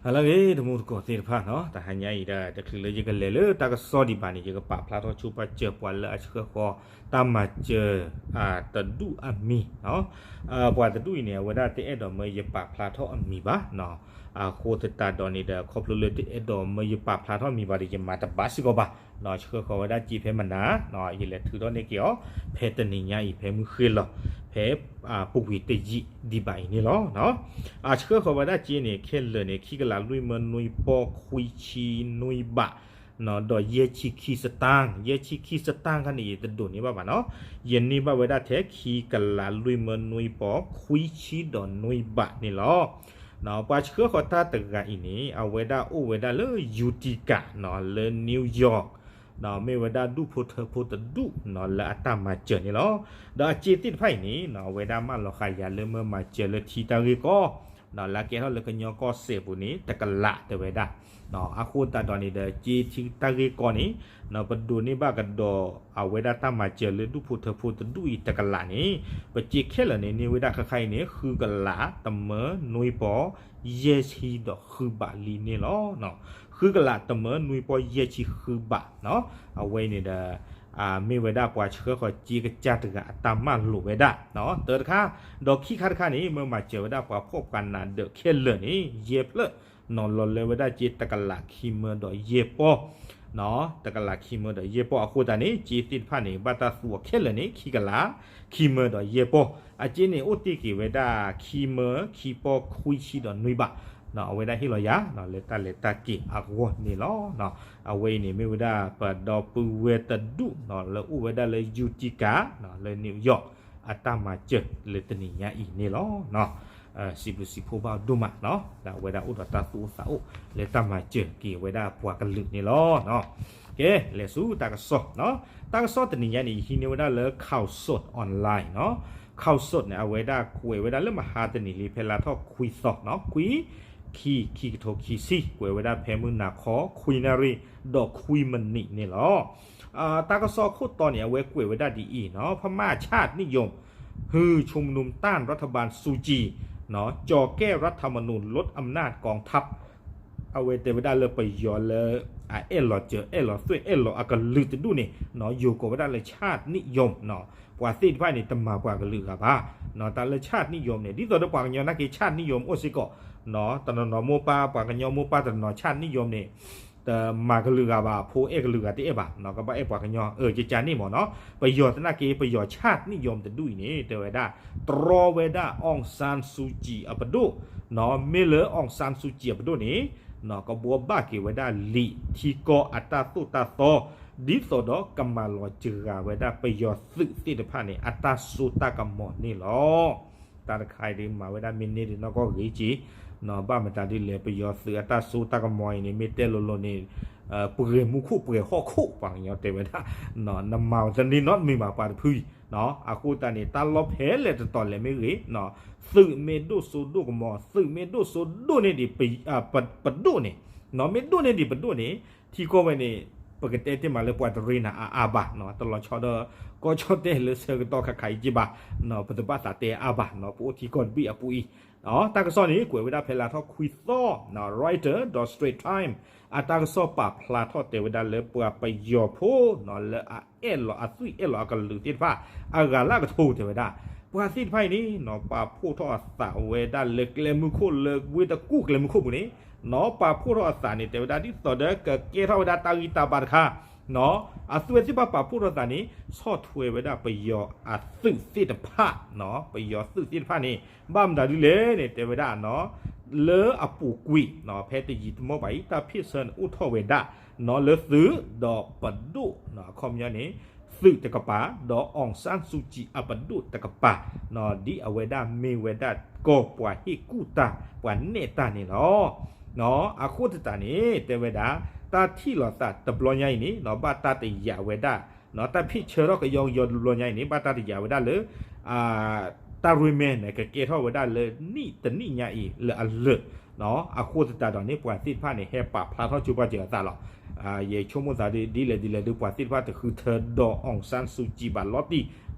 ဟါလၢအဂ့ၤ တံၤသကိးသ့ၣ်တဖၣ်နီၤ, တဟါညါအံၤဒီး တချုးလၢယကလဲၤလၢတၢ်ကစီၣ်ဒံးဘၣ်န့ၣ် ယကပာ်ဖျါထီၣ်ဆိပာ်စၢၤပှၤလၢအဆှၢဃီၤ တၢ်မၤစၢၤ တဒူၣ်အမံၤနီၤ. ပှၤတဒူၣ်အံၤန့ၣ် အဝဲဒၣ်တအဲၣ်ဒိးမၢယပာ်ဖျါထီၣ်အမံၤဘၣ်နီၤ. အဃိသတးဒီးန့ၣ်ဒီး ခီဖျိလၢတအဲၣ်ဒိးမၢယပာ်ဖျါထီၣ်မံၤဘၣ်ဒီး ယမၤတဘၣ်စ့ၢ်ကီးဘၣ်နီၤ. ဆှၢဃီၤဝဲဒၣ်စ့ဖဲမနၤနီၤ, ယလဲၤထုးထီၣ်န့ၢ်က့ၤအီၤ ဖဲတနံၤညါအံၤ ဖဲမုၢ်ဃ့ၢ်လီၤ ဖဲ ပူၤကွံာ်တယံာ်ဒံးဘၣ်အံၤန့ၣ်လီၤ. အဆှၢဃီၤဝဲဒၣ်စ့န့ၣ် ခဲလၢာ်န့ၣ် ခံကလးလွံၢ်မၢနွံပီၢ်ခွံဆံနွံဘးနီၤ, ဒီးယဲၢ်ဆံခံစတၢၢ်, ယဲၢ်ဆံခံစတၢၢ်ခါန့ၣ် ယတဒိးန့ၢ်ဘၣ်ဘၣ်နီၤ. ယန့ၢ်ဘၣ်ဝဲဒၣ်ထဲခံကလးလွံၢ်မၢနွံပီၢ်ခွံဆံဒီးနွံဘးန့ၣ်လီၤ. ပှၤဆှၢဃီၤတၢ်တဂၤအံၤန့ၣ် အဝဲဒၣ်အိၣ်ဝဲဒၣ်လၢ Utica နီၤ, လၢ New York မ့ၢ်ဝဲဒၣ်ဒူၣ်ဖိထၢဖိတဒူၣ်နီၤ လၢအတၢ်မၤစၢၤန့ၣ်လီၤ. ဒီးအစ့သ့ၣ်တဖၣ်အံၤန့ၣ်နီၤ အဝဲဒၣ်မၢလီၤဃာ်ယၤလၢမၢမၤစၢၤလၢထံတၢ်ဂ့ၢ်ကီ လၢအကဲထီၣ်လၢကညီကီၢ်စဲၣ်ပူၤန့ၣ် တကလးတဲဝဲဒၣ်. အဃိသတးဒီးန့ၣ်ဒီး စ့ထံတၢ်ဂ့ၢ်ကီန့ၣ် ပဒိးန့ၢ်ဘၣ်ကဒီး အဝဲဒၣ်တၢ်မၤစၢၤလၢဒူၣ်ဖိထၢဖိတဒူၣ်အံၤတကလးန့ၣ် ပစ့ခဲလၢာ်န့ၣ် န့ၢ်ဝဲဒၣ်ခါခါအံၤန့ၣ် ဃုကလးတမၢနွံပီၢ်ယဲၢ်ဆံဒီးဃုဘးလံန့ၣ်လီၤ. ဃုကလးတမၢနွံပီၢ်ယဲၢ်ဆံဃုဘးနီၤ. အဝဲအံၤန့ၣ်ဒီး မ့ၢ်ဝဲဒၣ်ပှၤဆှၢဃီၤစ့ကစၢ်တဂၤအတၢ်မၢလိာ်ဝဲဒၣ် တၢတခါ, ဒီးခံခါတခါန့ၣ် မၢမၤစၢၤဝဲဒၣ်ပှၤဖှီၣ်ပှၤနးဒၢးခဲလၢာ်န့ၣ် ယဲၢ်ဖျၢၣ်နီၤ, လီၤလၢဝဲဒၣ်စ့တကလးခံမၢဒီးယဲၢ်ပီၢ် တကလးခံမၢဒီးယဲၢ်ပီၢ်အဃိသတးန့ၣ် စ့သ့ၣ်တဖၣ်န့ၣ် ဘၣ်တၢ်သူအီၤခဲလၢာ်န့ၣ် ခံကလးခံမၢဒီးယဲၢ်ပီၢ်. အစ့န့ၣ်အိၣ်တ့ၢ်က့ၤဝဲဒၣ် ခံမၢခံပီၢ်ခွံဆံဒီးနွံဘး အဝဲဒၣ်ဟ့ၣ်လီၤယၤ လၢတၢ်လဲၤတၢ်က့ၤအဂီၢ်န့ၣ်လီၤ. အဝဲအံၤန့ၣ် မ့ၢ်ဝဲဒၣ်ပဒီပုၢ်ဝဲၢ်တဒူၣ်နီၤ လၢအိၣ်ဝဲဒၣ်လၢ Utica လၢ New York အတၢ်မၤစၢၤလၢတနံၤညါအံၤန့ၣ်လီၤ. စံးဘျုးစံးဖှိၣ်ဘၣ်ဒိၣ်မးနီၤ လၢအဝဲဒၣ်အိၣ်ဒီးတၢ်သူၣ်အိၣ်သးအိၣ် လၢတၢ်မၤစၢၤက့ၤဝဲဒၣ်ပှၤကလုာ်န့ၣ်လီၤ. ကဲ လဲၤဆူတၢ်ကစီၣ်နီၤ, တၢ်ကစီၣ်တနံၤညါန့ၣ် ယဟံးန့ၢ်ဝဲဒၣ်လၢ Khaosod Online နီၤ. Khaosod န့ၣ် အဝဲဒၣ်ကွဲးဝဲဒၣ်လၢမဟါတနံၤလံ ဖဲလါထီၣ်ခွံသီနီၤ, ခွံ ခံ ခံကထိခံဆံ ကွဲးဝဲဒၣ်ဖဲမုၢ်နၤခီ ခွံနၣ်ရံၣ် ဒီးခွံမံးနံးန့ၣ်လီၤ. တၢ်ကစီၣ်ခိၣ်တီန့ၣ် အဝဲကွဲးဝဲဒၣ်ဒ်အံၤနီၤ, พม่าชาตินิยม หือชุมนุมต้านรัฐบาลซูจีနီၤ, ကၠီၤကဲၣ်រដ្ឋធម្មនុញ្ញ ลดอำนาจกองทัพ အဝဲတဲဝဲဒၣ်လၢပယီၤလၢ အအဲၣ်လီၤစၢၤအဲၣ်လီၤသွဲၣ်အဲၣ်လီၤအကလုာ်တဒူၣ်န့ၣ်နီၤ ယိၤကိးဝဲဒၣ်လၢ ชาตินิยมနီၤ. ပှၤသ့ၣ်တဖၣ်န့ၣ် တမၤပှၤကလုာ်ဂၤဘၣ်နီၤ. တၢ်လၢ ชาตินิยมန့ၣ် ဒ်သိးဒီးပှၤကညီနာ်က့ ชาตินิยมအိၣ်စ့ၢ်ကီးနီၤ, တနီၤနီၤမိၢ်ပၢ် ပှၤကညီမိၢ်ပၢ်တနီၤနီၤ ชาตินิยมန့ၣ် တမၤကလုာ်ဂၤဘၣ်, ဖိအဲၣ်ကလုာ်ဂၤတအဲၣ်ဘၣ်နီၤ, ကဘၣ်အဲၣ်ပှၤကညီ အၢ ကကန့ၣ်မ့ၢ်နီၤ. ပယီၤသနာ်က့ ပယီၤ ชาตินิยมတဒူၣ်အံၤန့ၣ် တဲဝဲဒၣ် တြီဝဲဒၣ် အောင်ဆန်းစုကြည်အပဒိၣ်နီၤ, မ့ၢ်လၢ အောင်ဆန်းစုကြည် အပဒိၣ်န့ၣ်နီၤ ကဘှီဘၣ်က့ၤဝဲဒၣ်လံာ်ထံကီၢ်အတၢ်သိၣ်တၢ်သီ ဒ်သိးဒီးကမၤလီၤစှၤဝဲဒၣ်ပယီၤသုးသ့ၣ်တဖၣ်န့ၣ် အတၢ်စိတၢ်ကမီၤန့ၣ်လီၤ. တၢ်တခါအံၤဒ်မၤဝဲဒၣ်မ့ၢ်န့ၢ်ဒံးနီၢ်ကီၢ်ဂ့ၤက့ၤနီၤ, ဘၣ်မတၤဒ်လဲၣ် ပယီၤသုးအတၢ်စိတၢ်ကမီၤအံၤန့ၣ် မ့ၢ်တဲလိၤလိၤန့ၣ် ပှဲၤမူခိၣ်ပှဲၤဟီၣ်ခိၣ် ပှၤကညီတဲဝဲဒၣ် နမၤတန့ၢ်နီတမံၤဘၣ်ပှၤတဖုအံၤနီၤ. အဃိသတးန့ၣ် တၢ်လီၢ်ဖဲလဲၣ်တတီၤလဲၣ်မ့ၢ်ဂ့ၤနီၤ, သုးမ့ၢ်ဒိၣ်စိဒိၣ်ကမီၤ သုးမ့ၢ်ဒိၣ်စိဒိၣ်န့ၢ်ဒံး ပဒိၣ်န့ၣ်နီၤ, မ့ၢ်ဒိၣ်န့ၢ်ဒံးပဒိၣ်န့ၣ် ထံကီၢ်ဝဲန့ၣ် ပကတဲတ့ၢ်မးလၢပှၤတရ့နၤအါအါဘၣ်နီၤ, တလီၤဆီဒီး ကီၢ်ကၠီၣ်တဲၣ်လၢဆၢကတီၢ်ခါခါအံၤက့ဘၣ်နီၤ, ပတဘၣ်သးတဲအါဘၣ်နီၤ, ပအိၣ်ထံကီၢ်တဘ့ၣ်အပူၤအံၤ တၢ်ကစီၣ်န့ၣ် ကွဲးဝဲဒၣ်ဖဲလါထီၣ်ခွံသီနီၤ, Reuters ဒီး Straits Times အတၢ်ကစီၣ်ပာ်ဖျါထီၣ်တဲဝဲဒၣ်လၢပှၤပယီၤဖိနီၤ လၢအအဲၣ်လီၤအသွံၣ်အဲၣ်လီၤအကလုာ်သ့ၣ်တဖၣ် အဂၤလၢအကထိတဲဝဲဒၣ် ပှၤသ့ၣ်တဖၣ်အံၤန့ၣ်နီၤ ပာ်ဖှိၣ်ထီၣ်အသးဝဲဒၣ်လၢကျဲမုၢ်ခိၣ်လၢဝ့ၢ်တကူၣ်ကျဲမုၢ်ခိၣ်ပူၤန့ၣ်နီၤ, ပာ်ဖှိၣ်ထီၣ်အသးန့ၣ် တဲဝဲဒၣ်ဒ်သိးဒီးကကဲထီၣ်ဝဲဒၣ်တၢ်ဂံၢ်တၢ်ဘါတခါနီၤ, အသုဝဲသ့ၣ်တဖၣ်ပာ်ဖှိၣ်ထီၣ်သးန့ၣ် ဆီၣ်ထွဲဝဲဒၣ်ပယီၤအသုးသ့ၣ်တဖၣ်နီၤ, ပယီၤသုးသ့ၣ်တဖၣ်န့ၣ် ဘၣ်မတၤဒ်လဲၣ်န့ၣ် တဲဝဲဒၣ်နီၤ, လၢအပူၤကွံာ်နီၤ ဖဲတယံာ်တမီၢ်ဘၣ်အံၤ တၢ်ဖ့ၣ်ဆၢန့ၣ်အိၣ်ထီၣ်ဝဲဒၣ်နီၤ လၢသုးဒီးပဒိၣ်နီၤ အခီပညီန့ၣ် သုးတကပၤ ဒီး အောင်ဆန်းစုကြည် အပဒိၣ်တကပၤနီၤ ဒ်အဝဲဒၣ်မ့ၢ်ဝဲဒၣ်ကီၢ်ပှၤဟ့ၣ်ကူၣ်တၢ်ပှၤနဲၣ်တၢ်န့ၣ်လီၤ. အဃိသတးန့ၣ် တဲဝဲဒၣ် တၢ်ထံၣ်လိာ်သးတဘျီညါအံၤန့ၣ်နီၤ ဘၣ်တၢ်တယာ်ဝဲဒၣ်နီၤ တၢ်ဖ့ၣ်ဆၢထီၣ်ကယီကယီတဘျီညါအံၤန့ၣ် ဘၣ်တၢ်တယာ်ဝဲဒၣ်လၢ တၢ်ရ့မဲန့ၣ် ကကဲထီၣ်ဝဲဒၣ်လၢနံၣ်တနံၣ်ညါအံၤလၢအလၢာ်နီၤ, အဃိသတးဒီးန့ၣ် ပှၤသ့ၣ်တဖၣ်န့ၣ် ဟဲပာ်ဖျါထီၣ်ဆိပာ်စၢၤအသးလီၤ. ယဆိကမိၣ်သးဒ်လဲၣ်ဒ်လဲၣ်ဒီး ပှၤသ့ၣ်တဖၣ်တဃုထၢဒီး အောင်ဆန်းစုကြည် ဘၣ်လီၤတံၢ်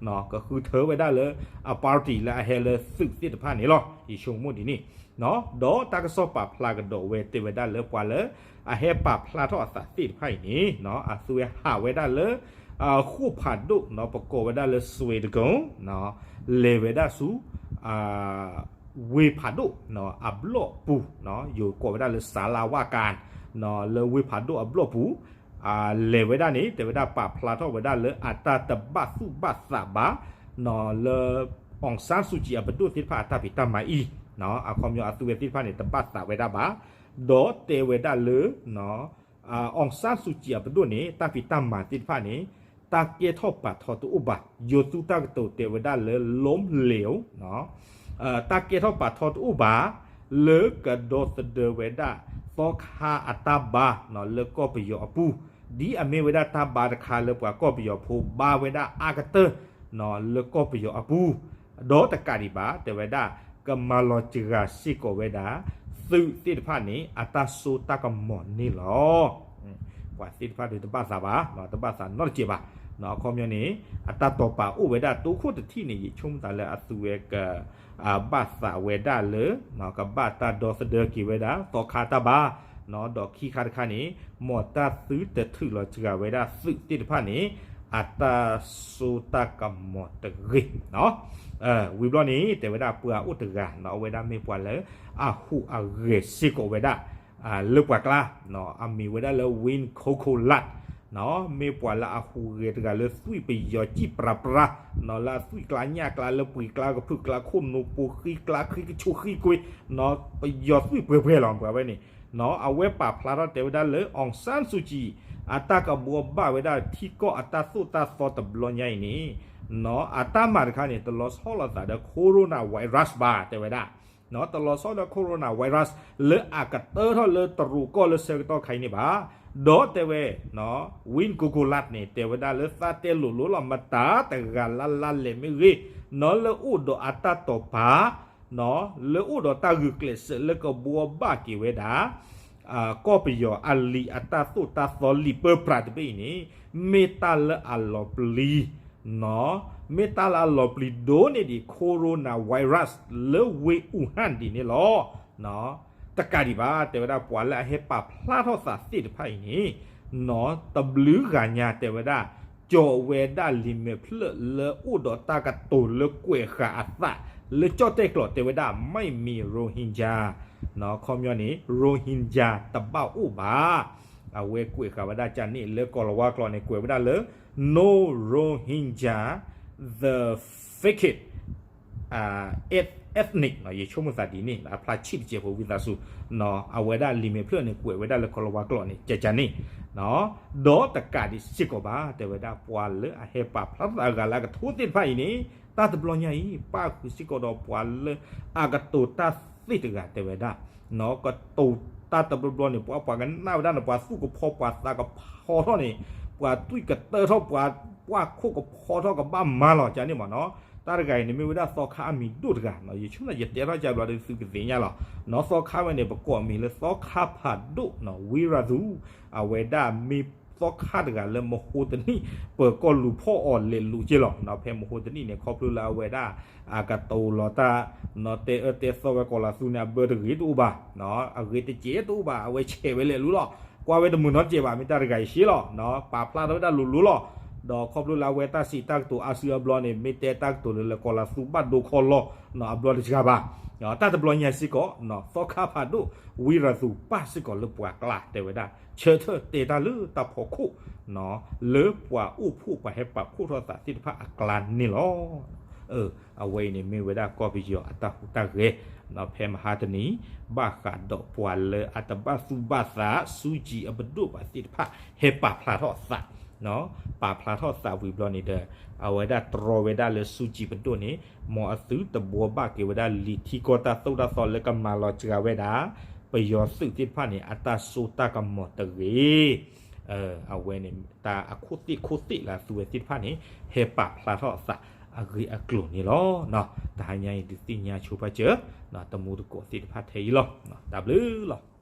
ကဃုထၢဝဲဒၣ်လၢအ party လၢအဟဲလၢသုးသ့ၣ်တဖၣ်န့ၣ်လီၤ. ယဆိကမိၣ်ဒ်န့ၣ်, ဒီးတၢ်ကစီၣ်ပာ်ဖျါကဒီးဝဲတဲဝဲဒၣ်လၢပှၤလၢအဟဲပာ်ဖျါထီၣ်အသးသ့ၣ်တဖၣ်အံၤန့ၣ် အသုဝဲဟးဝဲဒၣ်လၢ ဃိၣ်ဖးဒိၣ် ပကိးဝဲဒၣ်လၢ စွ့တကု လဲၤဝဲဒၣ်ဆူ ဝ့ၢ်ဖးဒိၣ်အဘျီၣ်ပူၤ, ယကိးဝဲဒၣ်လၢ စၤလါဝၣ်ကၣ် လၢဝ့ၢ်ဖးဒိၣ်အဘျီၣ်ပူၤ လဲၤဝဲဒၣ်န့ၣ် တဲဝဲဒၣ်ပာ်ဖျါထီၣ်ဝဲဒၣ်လၢအတၢ်တဘၣ်သူၣ်ဘၣ်သးဘၣ် လၢ အောင်ဆန်းစုကြည် အပဒိၣ်သ့ၣ်တဖၣ်အတၢ်ဖံးတၢ်မၤအံၤ, အခီပညီအသုဝဲသ့ၣ်တဖၣ်န့ၣ် တဘၣ်သးဝဲဒၣ်ဘၣ်, ဒီးတဲဝဲဒၣ်လၢ အောင်ဆန်းစုကြည် အပဒိၣ်န့ၣ် တၢ်ဖံးတၢ်မၤသ့ၣ်တဖၣ်န့ၣ် တၢ်ကဲထီၣ်ပာ်ထီတအိၣ်ဘၣ်, ယိၤသူတၢ်ကတိၤတဲဝဲဒၣ်လၢ ล้มเหลว တၢ်ကဲထီၣ်ပာ်ထီတအိၣ်ဘၣ် လၢကဒီသဒၢဝဲဒၣ် သီခါအတၢ်ဘါ လၢကီၢ်ပယီၤအပူၤ, ဒ်အမ့ၢ်ဝဲဒၣ်တၢ်ဘါတခါလၢပှၤကီၢ်ပယီၤဖိဘါဝဲဒၣ်အါကတၢၢ် လၢကီၢ်ပယီၤအပူၤ, ဒီးတကးဒံးဘၣ် တဲဝဲဒၣ် ကမၤလီၤစှၤစ့ၢ်ကီးဝဲဒၣ် သုးသ့ၣ်တဖၣ်န့ၣ် အတၢ်စိတၢ်ကမီၤန့ၣ်လီၤ. ပှၤသ့ၣ်တဖၣ်ဒုးတဘၣ်သးဘၣ်, တဘၣ်သးနီတစဲးဘၣ်, အခီပညီန့ၣ် အတၢ်တိာ်ပာ်အိၣ်ဝဲဒၣ်တိခိၣ်တထံၣ်န့ၣ် ယဆိကမိၣ်သးလၢအသုဝဲက ဘၣ်သးဝဲဒၣ်လၢ ကဘၣ်တၢ်ဒီသဒၢက့ၤဝဲဒၣ် သီခါတၢ်ဘါ, ဒီးခံခါတခါန့ၣ် မ်တၢ်သုတထုးလီၤစှၤဝဲဒၣ်သုးသ့ၣ်တဖၣ်န့ၣ် အတၢ်စိတၢ်ကမီၤတဂ့ၤ. ဝံၤဘျီန့ၣ် တဲဝဲဒၣ်ပှၤအိၣ်တဂၤ အဝဲဒၣ်မ့ၢ်ပှၤလၢအဟူးအဂဲၤစ့ၢ်ကီးဝဲဒၣ် လၢပှၤကျါ အမံၤဝဲဒၣ်လၢ Win Coco Lat မ့ၢ်ပှၤလၢအဟူးဂဲၤတဂၤလၢသွံၣ်ပယီၤစံၣ်ပြၤပြၤ လၢအသွံၣ်ကျါညၣ်ကျါလၢပှ့ၤကျါကဖုၣ်ကျါခိၣ်နူာ်ပိာ်ဃံကျါ ဃံကဆိၣ်ဃံကွ့ ပယီၤသွံၣ်ပှဲၤပှဲၤလီၤ ပှၤဝဲန့ၣ်, အဝဲပာ်ဖျါထီၣ်တဲဝဲဒၣ်လၢ အောင်ဆန်းစုကြည် အတၢ်ကဘှီဘၣ်ဝဲဒၣ်ထံကီၢ်အတၢ်သိၣ်တၢ်သီတဘျီညါအံၤန့ၣ် အတၢ်မၤတခါန့ၣ် တလီၤဆီလိာ်သးဒီး coronavirus ဘၣ် တဲဝဲဒၣ် တလီၤဆီဒီး coronavirus လၢအကတၢၢ်ထီၣ်လၢတရူးကီၢ်လၢဆၢကတီၢ်ခါအံၤန့ၣ်ဘၣ်, ဒီးတဲဝဲ Win Coco Lat န့ၣ် တဲဝဲဒၣ်လၢသးတဲလိၤလိၤလီၤ မတၤတဂၤလၢ်လၢ်လဲၣ်မ့ၢ်ဂ့ၤ နီၢ်လၢအိၣ်ဒီးအတၢ်တိာ်ပာ် လၢအိၣ်ဒီးတၢ်ဂုာ်ကျဲးစၢးလၢကဘှီဘၣ်က့ၤဝဲဒၣ် ကီၢ်ပယီၤအလံာ်အတၢ်သိၣ်တၢ်သီလံာ်ပၢပြးတဘ့ၣ်အံၤန့ၣ် မ့ၢ်တၢ်လၢအလီၤပျံၤ မ့ၢ်တၢ်လၢအလီၤပျံၤဒိၣ်န့ၢ်ဒံး coronavirus လၢဝ့ၢ်အူဟၣ်ဒ်န့ၣ်လီၤ. တကးဒံးဘၣ် တဲဝဲဒၣ်ပှၤလၢအဟဲပာ်ဖျါထီၣ်သးသ့ၣ်တဖၣ်အံၤန့ၣ် တဘျုးဂၤညါတဲဝဲဒၣ် ကၠီၤဝဲဒၣ်လံာ်မဲာ်ဖျၢၣ်လၢအိၣ်ဒီးတၢ်ကတိၤလၢကွဲးဃာ်အသး လၢကၠီၣ်တဲၣ်ကျိာ်တဲဝဲဒၣ် ไม่มี Rohingya ခီပညီန့ၣ် Rohingya တဘၣ်အိၣ်ဘၣ်. အဝဲကွဲးဃာ်ဝဲဒၣ်ကန့ၣ်လၢကီၢ်လၤဝါကျိာ်န့ၣ် ကွဲးဝဲဒၣ်လၢ No Rohingya the fake ethnic ယဆိကမိၣ်သးဒ်န့ၣ် အဖျါဆံၣ်တစဲးဖိဝံသးစူၤ အဝဲဒၣ်လံာ်မဲာ်ဖျၢၣ်န့ၣ် ကွဲးဝဲဒၣ်လၢကီၢ်လၤဝါကျိာ်န့ၣ် ကကန့ၣ် ဒီးတကးဒံးစ့ၢ်ကီးဘၣ် တဲဝဲဒၣ်ပှၤလၢအဟဲပာ်ဖျါထီၣ်သးအဂၤလၢအကထိသ့ၣ်တဖၣ်အံၤန့ၣ် တၢ်တဘျီညါအံၤ ပၣ်ဃုာ်စ့ၢ်ကီးဒီးပှၤလၢအကတိၤတၢ်သ့ၣ်တဂၤတဲဝဲဒၣ် ကတိၤတၢ်တဘျီဘျီန့ၣ် ပှၤပှၤကနၣ်ဝဲဒၣ်န့ၣ် ပှၤသူၣ်ကဖီပှၤသးကဖီထီၣ်န့ၣ် ပှၤသွံၣ်ကတၢၢ်ထီၣ် ပှၤကွၢ်ခိၣ်ကဖီထီၣ်ကဘၣ်မၤလီၤ ကန့ၣ်မ့ၢ်နီၤ. တၢ်တဂၤအံၤန့ၣ်မ့ၢ်ဝဲဒၣ်သီခါအမံၤဒိၣ်တဂၤ ယဆိကမိၣ်ယတဲထီၣ်ကဘျီဒီးသုကသ့ၣ်ညါလီၤ. နီၤသီခါဝဲန့ၣ် ပကိးအမံၤလၢသီခါဖးဒိၣ် ဝံရၤသူၣ် အဝဲဒၣ်မ့ၢ်သီခါတဂၤလၢမဟိတနံၣ် ပၢၤကီၢ်လူၤဖီၣ်အီၤလဲၤလူၤက့လီၤ. ဖဲမဟိတနံၣ်န့ၣ် ခီဖျိလၢအဝဲဒၣ် အကတိၤလီၤတၢ် နီၤတဲအၢတဲသီဝဲကီၢ်လၤသူန့ၣ် အဘၢတဂ့ၤတအိၣ်ဘၣ် အဂ့ၤတစဲးတအိၣ်ဘၣ် အဝဲဆဲးဝဲလဲၤလူၤလီၤ. ကွၢ်ဝဲတမုာ်နီတစဲးဘၣ် မ့ၢ်တၢ်တဂၤအံၤရှဲလီၤ. ပာ်ဖျါထီၣ်ဝဲဒၣ်လိၤလိၤလီၤ. ဒီးခီဖျိလၢအဝဲတၢ်စံးတၢ်ကတိၤအါစုအါဘျီန့ၣ် မ့ၢ်တဲတၢ်ကတိၤလၢလၢကီၢ်လၤသူဘၣ်ဒိခီလီၤ အဘျီတစှၤဘၣ်. တၢ်တဘျီညါစ့ၢ်ကီး သီခါဖးဒိၣ် ဝံရၤသူၣ် ပၣ်စ့ၢ်ကီးလၢပှၤကျါတဲဝဲဒၣ် ဆၢထၢၣ်တဲတၢ်လၢတၢ်ဖီခိၣ် လၢပှၤအိၣ်ဖှိၣ်ပှၤဟဲပာ်ဖှိၣ်ထီၣ်သးသ့ၣ်တဖၣ်အကျါန့ၣ်လီၤ. အဝဲအံၤန့ၣ်မ့ၢ်ဝဲဒၣ်ကီၢ်ပယီၤအတၢ်ဟူးတၢ်ဂဲၤ ဖဲမဟါတနံၤ ဘၣ်ဃးဒီးပှၤလၢအတဘၣ်သူၣ်ဘၣ်သး စူကၠံအပဒိၣ်ဘၣ်သ့ၣ်တဖၣ် ဟဲပာ်ဖျါထီၣ်အသး ပာ်ဖျါထီၣ်သးဝံၤဘျီန့ၣ်ဒီး အဝဲဒၣ်တြီဝဲဒၣ်လၢစူကၠံပဒိၣ်န့ၣ် မ်အသုတဘှီဘၣ်က့ၤဝဲဒၣ်လံာ်ထံကီၢ်တၢ်သိၣ်တၢ်သီလၢကမၤလီၤစှၤဝဲဒၣ် ပယီၤသုးသ့ၣ်တဖၣ်န့ၣ် အတၢ်စိတၢ်ကမီၤတဂ့ၤ. အဝဲန့ၣ် တၢ်အခိၣ်သ့ၣ်ခိၣ်သ့ၣ်လၢအသုဝဲသ့ၣ်တဖၣ်န့ၣ် ဟဲပာ်ဖျါထီၣ်အသးအဂ့ၢ်အကျိၤန့ၣ်လီၤ. တဟါညါအံၤဒုးသ့ၣ်ညါဆိပာ်စၢၤ တမူတကိးသ့ၣ်တဖၣ်ထဲအံၤလီၤ. တၢ်ဘျုးလီၤ.